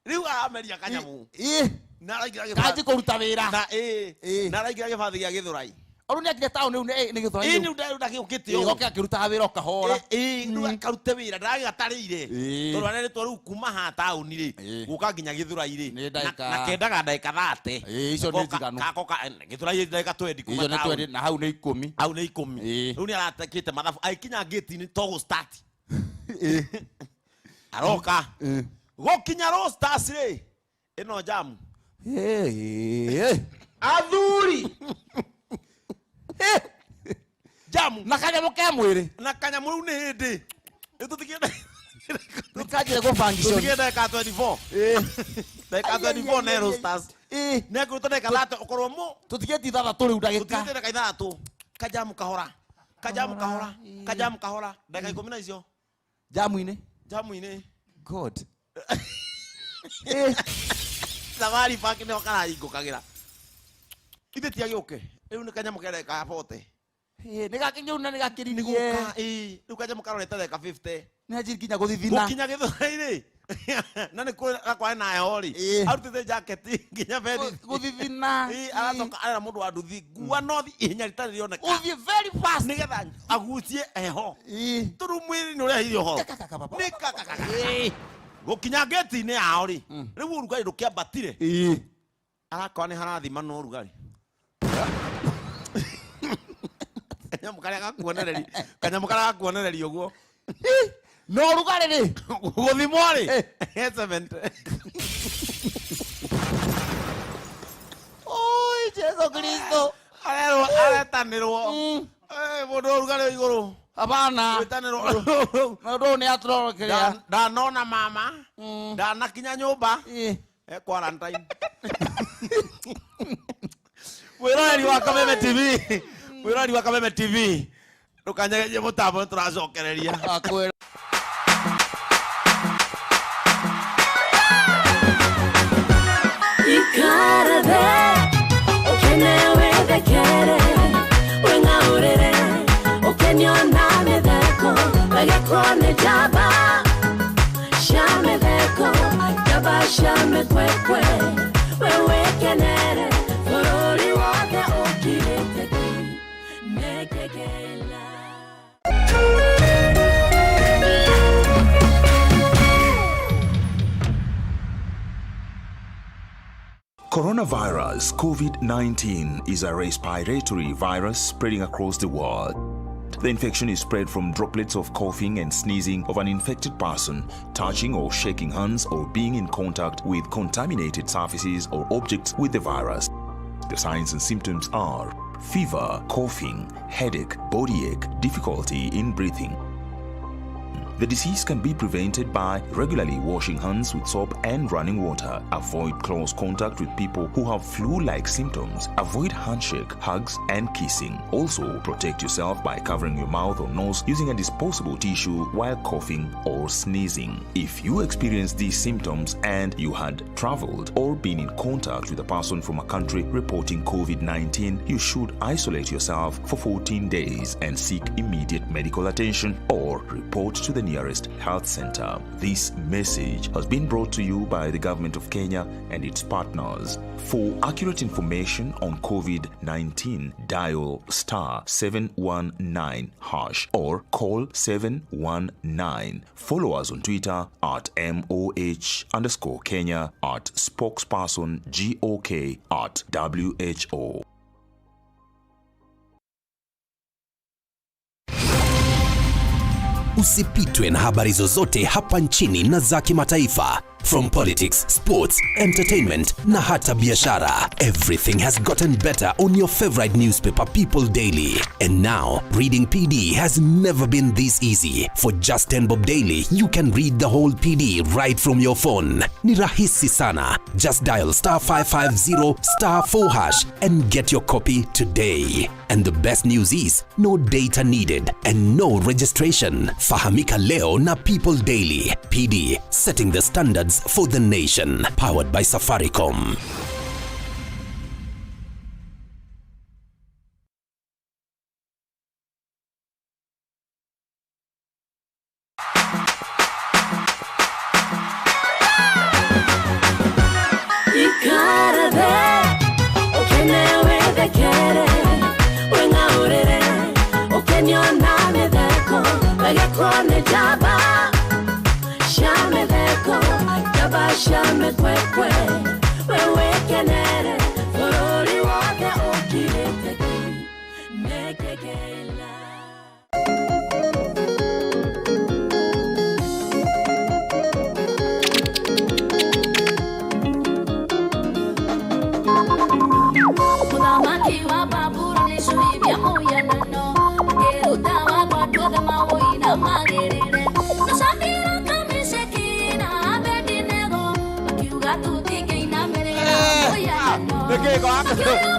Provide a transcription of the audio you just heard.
Rĩu arameria kanyamũ. Na araingĩra gĩbathi. Kanji kũruta wĩra. Na na araingĩra gĩbathi gĩa Gĩthũrai. Rĩu nĩakire taũni rĩu nĩ Gĩthũrai. Ĩĩ nĩ ndagĩũkĩte ũũ. Goke akĩrutaga wĩra o kahora. Ĩĩ rĩu akarute wĩra ndagĩgatarĩire. Tondũ arerĩtwo rĩu kuma haha taũni rĩ gũka nginya Gĩthũrai rĩ na kendaga ndagĩka 30. Ĩĩ icio nĩ njiganu. Gakoka Gĩthũrai ndagĩka 20 kuma Icio nĩ taũni. 20 na hau nĩ 10. Hau nĩ 10. Rĩu nĩ aratekĩte mathabu agĩkinya ngĩti-inĩ to gũ start. Aroka. Gũkinya Roasters rĩ ĩno jamu. Athuri. Jamu. Na kanyamũ ke mwĩrĩ. Na kanyamũ rĩu nĩ hĩndĩ. Nĩ kanjire gũbangicwo. Tũtigĩe ndagĩka 24. Ndagĩka 24 nĩ Roasters. Nĩ akũruta ndagĩka 30 ũkorwo mũ. Tũtigĩtie ithathatũ rĩu ndagĩka. Tũtigĩtie ndagĩka ithathatũ. Kajamu kahora. Kajamu kahora. Kajamu kahora. Ndagĩka 10 na icio. Jamu-inĩ. Jamu-inĩ. God. Safari Park nĩho karahingũkagĩra. Ithe ti agĩũke. Rĩu nĩ kanyamũ ke ndagĩka 40. Nĩ gakĩnyũu na nĩ gakĩririe. Nĩ gũka, ĩĩ, rĩu kanyamũ karorete ndagĩka 50. Nĩ anjiri nginya gũthithina. Gũkinya Gĩthũrai rĩ. Na nĩ kũrĩ na heho rĩ. Arutĩte jacket nginya bendi. Gũthithina. Ĩĩ, aracoka arera mũndũ wa nduthi ngua nothi ihenya rĩtarĩ rĩoneka. Ũthiĩ very fast. Nĩgetha agucie heho. Tondũ mwĩrĩ nĩ ũrehire ũhoro. Nĩ kakakaka. Gũkinya ngĩti-inĩ yao rĩ. Rĩu ũrugarĩ ndũkĩambatire. Arakora nĩ harathimanwo ũrugarĩ. Kanyamũ karĩa gakuonereria, kanyamũ karĩa gakuonereria ũguo. No ũrugarĩ rĩ. Gũthimwo rĩ. 70. Oi, Jesu Kristo. Arerwo aretanĩrwo. Mũndũ ũrugarĩ igũrũ. Hapana. Gwĩtanĩrwo. Mũndũ ũyũ nĩ atũrokerea. Ndanona mama. Ndanakinya nyũmba. E quarantine. Mwĩroreri wa Kameme TV. Mwĩroreri wa Kameme TV. Ndũkanyegerie mũtambo nĩ tũracokereria. Akwĩra. Ikarade, ukene wethekere, wing'aũrĩre, ũkenio na mĩtheko, wegekwo nĩ njamba cia mĩtheko, njamba cia mĩkwekwe, we wĩkenere, bũrũri wothe ũkirĩte ki, nĩkĩkĩila. Coronavirus COVID-19 is a respiratory virus spreading across the world. The infection is spread from droplets of coughing and sneezing of an infected person, touching or shaking hands, or being in contact with contaminated surfaces or objects with the virus. The signs and symptoms are fever, coughing, headache, body ache, difficulty in breathing. The disease can be prevented by regularly washing hands with soap and running water. Avoid close contact with people who have flu-like symptoms. Avoid handshake, hugs, and kissing. Also, protect yourself by covering your mouth or nose using a disposable tissue while coughing or sneezing. If you experience these symptoms and you had traveled or been in contact with a person from a country reporting COVID-19, you should isolate yourself for 14 days and seek immediate medical attention or report to the nearest health center. This message has been brought to you by the government of Kenya and its partners. For accurate information on COVID-19, dial *719# or call 719. Follow us on Twitter at MOH_Kenya, at spokesperson GOK, at WHO. Usipitwe na habari zozote hapa nchini na za kimataifa. From politics, sports, entertainment na hata biashara. Everything has gotten better on your favorite newspaper, People Daily. And now, reading PD has never been this easy. For just 10 bob daily, you can read the whole PD right from your phone. Ni rahisi sana. Just dial *550*4# and get your copy today. And the best news is, no data needed and no registration. Fahamika leo na People Daily. PD, setting the standards for the nation. Powered by Safaricom. Ũgekwo nĩ njamba cia mĩtheko, njamba cia mĩkwekwe, we wĩkenere bũrũri wothe ũkirĩte ki nĩkĩkĩla. Mũthamaki wa Babuloni cuithia mũhianano, akĩruta watho andũ othe mawũinamagĩrĩre. Na Shadiraka, Meshaki na Abedinego makiuga tũtingĩinamĩrĩra mũhianano. Nĩkĩ gwa- Makiuga